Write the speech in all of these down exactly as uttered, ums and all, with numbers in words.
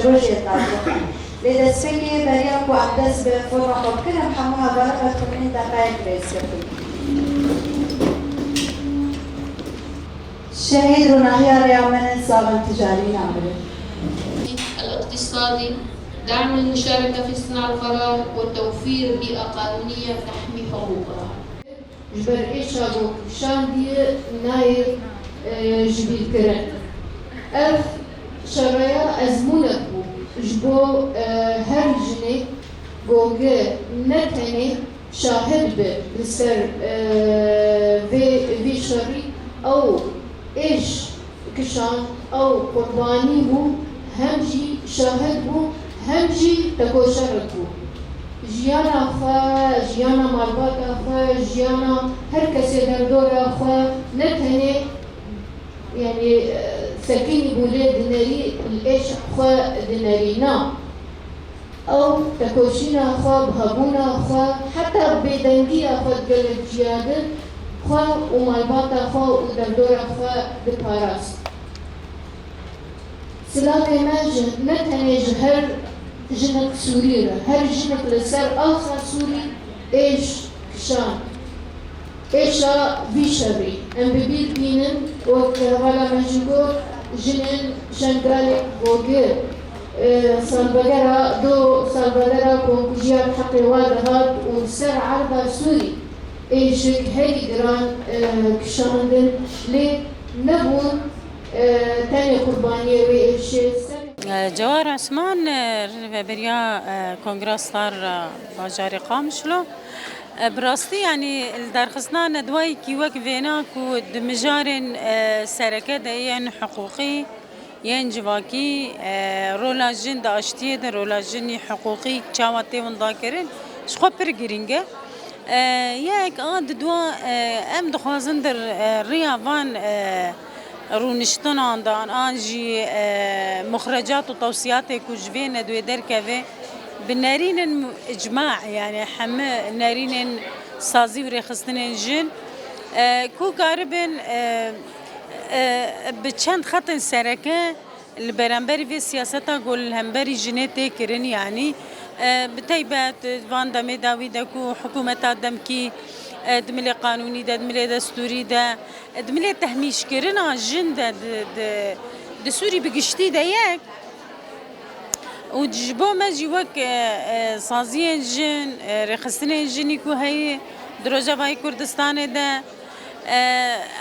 Rojê dadixin. Lê destpêkê beriya ku em dest bi forma xwe bikin, em hemû hevala me di xwe yên deqayek rêz bikin. Şehîd Ronahiya Rêya Min in, Salim Ticarî namire. الاقتصادي، دعم المشاركة في صنع القرار، وتوفير بيئة قانونية تحمي حقوقها. Ji ber êşa ku kişandiye nayê, e, jibîrkirin. Ev şereya ezmûnek bû ji bo, e, her jinê goge ne tenê şahid bi li ser, e, vê, vê şerî, ew êş kişand, ew qurbanî bû, hem jî şahid bû, hem jî tekoşerek bû. Jiyana xwe, jiyana malbata xwe, jiyana her kesê derdora xwe ne tenê, yanî, e, sekinî bû lê dinerî, li êşa xwe dinerî. Na. Ew tekoşîna xwe, bi hebûna xwe, heta bêdengiya xwe di gelek ciya de xwe û malbata xwe û derdora xwe diparast. Silavê me ji, ne tenê ji her jinek Sûrî re, her jinek li ser axa Sûrî êş kişand. Êşa vî şerî em bi bîr bînin, wek hevala me jî got, jinên Şengalê Gogê, e, salvegera, do salvegera komkujiya bi heqê wa dihat û li ser erda Sûrî êşik herî giran, e, kişandin, lê nebûn, e, tenê qurbaniyê wê êşê. Ser E, Cewar Osman, e, rêveberiya, e, Kongra Star, e, bajarê Qamişlo. E, bi rastî, yanî, li derxistina nedwayekî wek vêna ku di mijarên, e, sereke de yên hiqûqî, yên civakî, e, rola jin di aştiyê de, rola jinî hiqûqî çawa tê windakirin, ji xwe pir girîng e. E, yek a di dua, e, em dixwazin di, e, riya van, e, rûniştinan de an, an jî, e, muxrecat û tewsiyatê ku ji vê nedwê derkeve, bi nerînên icma, yanî hemî nerînên sazî û rêxistinên jin, e, ku karibin, e, e, bi çend xetên sereke li beramberî vê siyaseta ku li hemberî jinê tê kirin, yanî, e, bi taybet van demê dawî de ku hikûmeta demkî, e, di milê qanûnî de, di milê destûrî de, e, di milê tehmîşkirina jin de, di, di, di Sûrî bi giştî de yek. Û ji bo me jî wek, e, e, saziyên jin, e, rêxistinên jinî ku heyî di Rojavayê Kurdistanê de, e,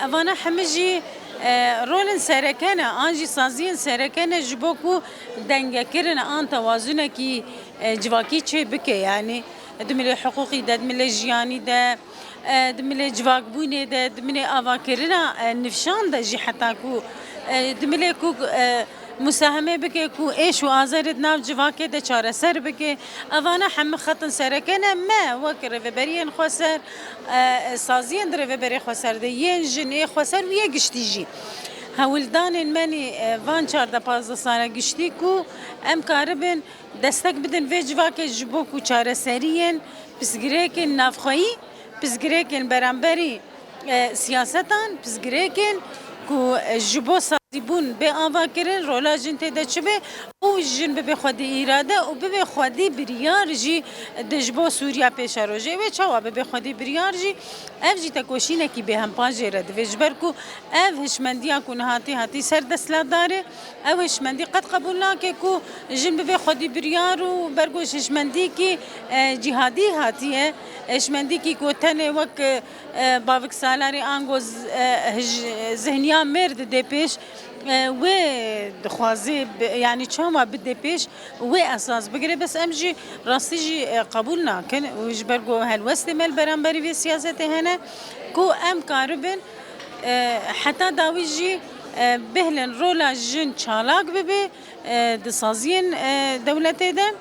evana hemî jî, e, rolên sereke ne, an jî saziyên sereke ne ji bo ku dengekirine an tewazunekî, e, civakî çê bike, yanî di milê hiqûqî de, di milê jiyanî de, e, di milê civakbûnê de, di milê avakirina, e, nifşan de jî heta ku, e, di milê ku, e, musahemê bike ku êş û azarê di nav civakê de çareser bike. Evana hemî xetin sereke ne, me wek rêveberiyên xweser, e, saziyên di rêveberê xweser de yên jin ê xweser û yê giştî jî. Hewldanên me nî, e, van çardeh pazdeh sala giştî ku em karibin destek bidin vê civakê ji bo ku çareseriyên pirsgirêkên navxweyî, pirsgirêkên beramberî, e, siyasetan, pirsgirêkên ku, e, ji bo sazîbûn bê avakirin, rola jin tê de çi be û jin bibe xwedî îrade û bibe xwedî biryar jî de ji bo Sûriya pêşerojê. Wê çawa bibe xwedî biryar jî, ev jî tekoşînekî bêhempa jê re divê, ji ber ku ev hişmendiya ku niha tê hatî ser desthilatdarê, ew hişmendî qet qebûl nake ku jin bibe xwedî biryar û ber ku ji hişmendîkî, e, cîhadî hatiye, hişmendîkî ku tenê wek, e, bavik salarê ango z-, e, hij-, zihniya mêr dide pêş, e, wê dixwaze bi-, yanî çawa bide pêş, wê esas bigire, bes em jî rastî jî, e, qebûl nakin û ji ber ku helwestê me li beramberî vê siyasetê hene ku em karibin, e, heta dawî jî, e, bêhlin rola jin çalak bibe, e, di saziyên, e, dewletê de,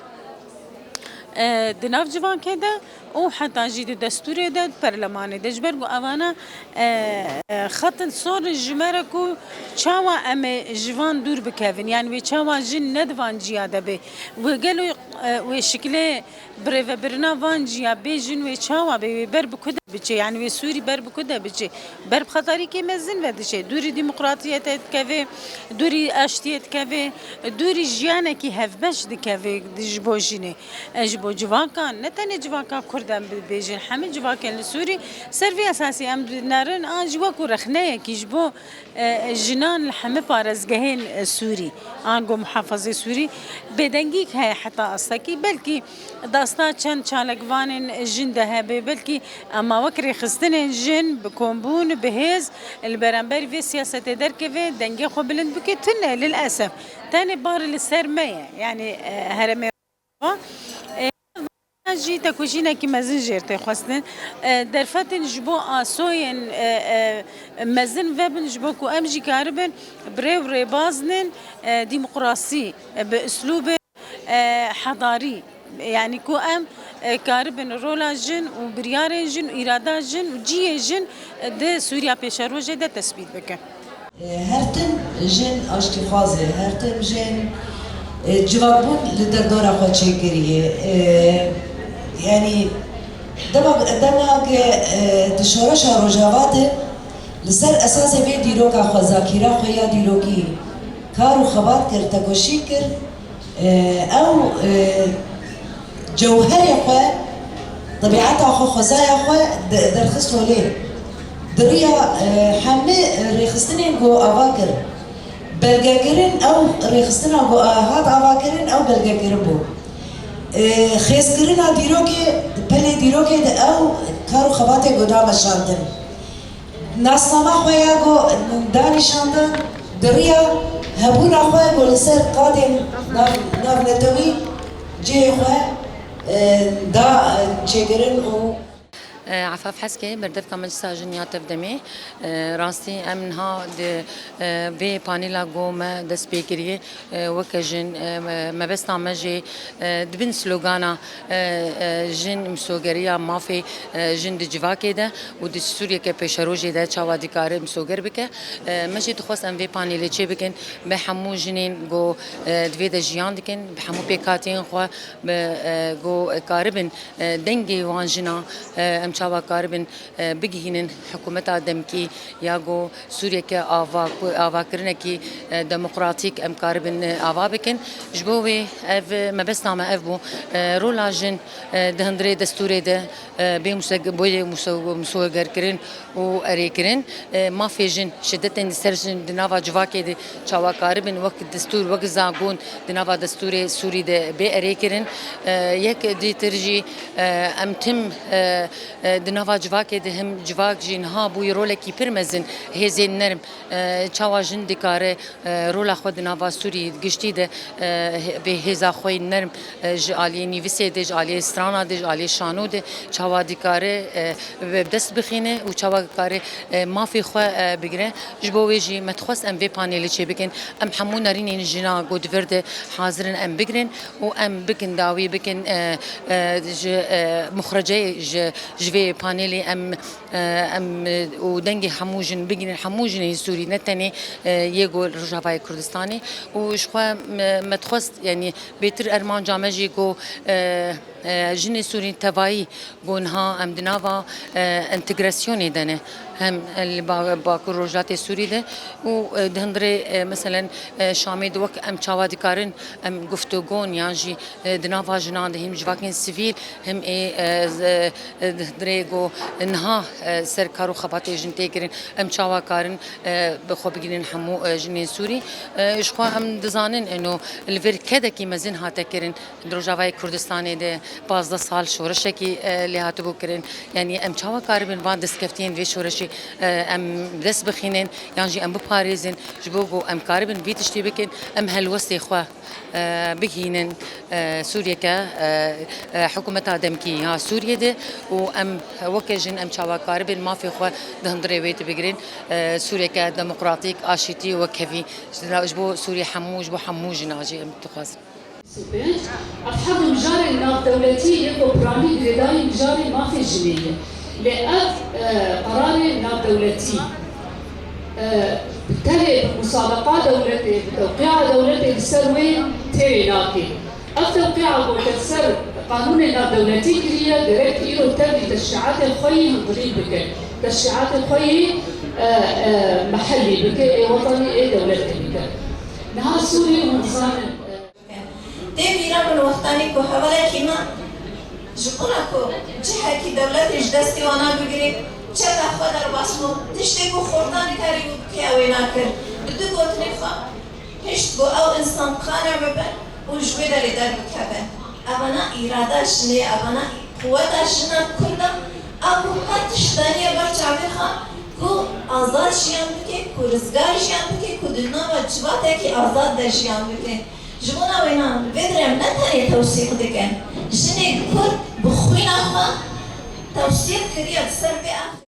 e, di nav civakê de û heta jî di destûrê de, di perlemanê de. Ji ber ku evana, e, e, xetin sor in ji me re ku çawa em ê ji van dûr bikevin, yanî wê çawa jin ne di van ciya de bê. Wê gelo E, wê şikilê birêvebirina van cî ya bê jin wê çawa bê, wê ber bi ku de biçe, yanî wê Sûrî ber bi ku de biçe, ber bi xetarîkê mezin ve diçe, dûrî demokratiyetê dikeve, dûrî aştiyê dikeve, dûrî jiyanekî hevbeş dikeve ji bo jinê. E, ji bo civakan, ne tenê civaka Kurd em bibêjin, hemî civakên li Sûrî ser vê esasî em dinerin, an jî wekû rexneyekî ji bo e, jinan li hemî parêzgehên, e, Sûrî, ango muhafazê Sûrî, bêdengî heye heta astekî. Belkî dasta çend çalakvanên jin de hebe, belkî, ema wek rêxistinên jin bi kombûn, bi hêz li beramberî vê siyasetê derkeve, dengê xwe bilind bike, tune lil esef. Tenê bar li ser me ye, yanî, e, herêmê. E, jî tekoşînekî mezin jêr tê xwestin. E, derfetin ji bo asoyên, e, e, mezin vebin, ji bo ku em jî karibin bi rê û rêbazên, e, demokrasî, e, bi uslûbê, e, hedarî, yanî ku em, e, karibin rola jin û biryarên jin û îrada jin û cihê jin, e, di Sûriya pêşerojê de tesbît bikin. Her tim jin aştîxwaz e, her tim jin, e, civakbûn li derdora xwe çêkiriye. E, yanî dema, dema ke, e, di şoreşa Rojava de li ser esasê vê dîroka xwe, zakîra xwe ya dîrokî kar û xebat kir, tekoşîn kir, e, ew, e, cewherê xwe, tebîeta xwe, xwezaya xwe de-, derxist holê. Di riya, e, hemî rêxistinên ku ava kir, belgekirin, ew rêxistina ku a-, hat avakirin, ew belgekirin bû. E, xêzkirina dîrokê, di pelê dîrokê de ew kar û xebatê ku da meşandin. Nasnama xwe ya ku da nîşandin, di riya hebûna xwe ku li ser qadên nav-, navnetewî cihê xwe, e, da, e, çêkirin û E, Efaf Heskê, berdevka Meclisa Jin ya Tevdemê. E, rastî em niha di, e, vê panêla ku me dest pê kiriye, e, weke jin, e, me, mebesta me jê, e, di bin slogana, e, e, jin misogeriya mafê, e, jin di civakê de û di Sûriyeke pêşerojê de çawa dikare misoger bike. E, me jî dixwest em vê panêlê çêbikin bi hemû jinên ku, e, di vê de jiyan dikin, bi hemû pêkhatiyên xwe, bi, e, ku karibin, e, dengê wan jinan, e, em çawa karibin, e, bigihînin hikûmeta demkî ya ku Sûriyeke ava-, avakirinekî, e, demokratîk em karibin, e, ava bikin. Ji bo wê ev, e, mebesta me ev bû, e, rola jin, e, di hundirê destûrê de, e, bê muse-, boyê muse-, musogerkirin û erêkirin. E, mafê jin, şidetên li ser jin di nava civakê de çawa karibin wek destûr, wek zagon di nava destûrê Sûrî de bê erêkirin. E, yek dîtir jî, e, em tim, e, e, di nava civakê de him civak jî niha bûye rolekî pir mezin hêzên nerm. E, çawa jin dikare, e, rola xwe di nava Sûrî giştî de, e, hê-, bê hêza xwe yên nerm, e, ji aliyê nivîsê de, ji aliyê strana de, ji aliyê şano de çawa dikare, e, bi dest bixîne û çawa dikare, e, mafê xwe, e, bigire. Ji bo wê jî me dixwest em vê panêlê çêbikin. Em hemû nerînên jina ku di vir de hazir in em bigrin û em bikin dawî bikin, e, e, ji, e, muxreceyê ji, ji vê panêlê em, e, em, e, û dengê hemû jin bigrin, hemû jinên Sûrî, ne tenê, e, yê ku li Rojavayê Kurdistanê û ji xwe me, me dixwest, yanî bêtir ermanca me jî ku, e, e, jinê Sûrî tevayî ku niha em di nava, e, entegrasyonê de ne, hem li ba-, Bakur Rojhilatê Sûrî de û, e, di hundirê, e, meselen, e, Şamê de wek em çawa dikarin em guftûgon yan jî, e, di nava jinan de hem civakên sivîl hem ê, e, z-, e, di hundirê ku niha, e, ser kar û xebatê jin tê kirin, em çawa karin, e, bi xwe bigihînin hemû, e, jinên Sûrî. E, ji xwe em dizanin eno li vir kedekî mezin hate kirin. Di Rojavayê Kurdistanê de pazdeh sal şoreşekî, e, lê hatibû kirin. Yanî em çawa karibin van destkeftiyên vê şoreşê, e, em dest bixînin, yan jî em biparêzin, ji bo ku em karibin vî tiştî bikin, em helwestê xwe, e, bigihînin, e, Sûriyeke, e, e, hikûmeta demkî ya Sûriyê de û em weke jin em çawa karibin mafê xwe di hundirê wê de bigrin, e, Sûriyeke demokratîk, aşîtî û wekhevî ji bo Sûriyê hemû, ji bo hemû jinan jî em dixwazin. Ev hevû mijarên navdewletî yê ku piranî girêdayî mijarê mafê jinê ye. Lê ev, e, qerarê navdewletî, e, bi tenê bi musabeqa dewletê, bi tewqîa dewletê li ser wê têrê nake. Ev tewqîa ku te ser qanûnê navdewletî kiriye, gerek îro tevlî teşrîatê xwe yî hindurî bike. Teşrîatê xwe yî, e, e, mehellî bike, ê wetanî, ê dewletê bike. Niha Sûrî hûn dizanin, e, Tê bîra min wextanî ku hevalekî me ji xwe re ku cihekî dewletê ji destê wana bigirê, çeka xwe derbas bû. Tiştê ku xortanî karî bû bike, ew ê nakir. Bi du gotinê xwe hişt ku ew însan qane bibe û ji wê derê derbikeve. Evana îrada jinê, evana quweta jina Kurd e, a ku her tişt daniye ber çavê xwe ku azad jiyan bike, ku rizgar jiyan bike, ku di nava civatekî azad de jiyan bike. Ji bona wêna li vê derê em ne tenê tewsîq dikin, jinê Kurd bi xwîna xwe tewsîq kiriye li ser vê axê.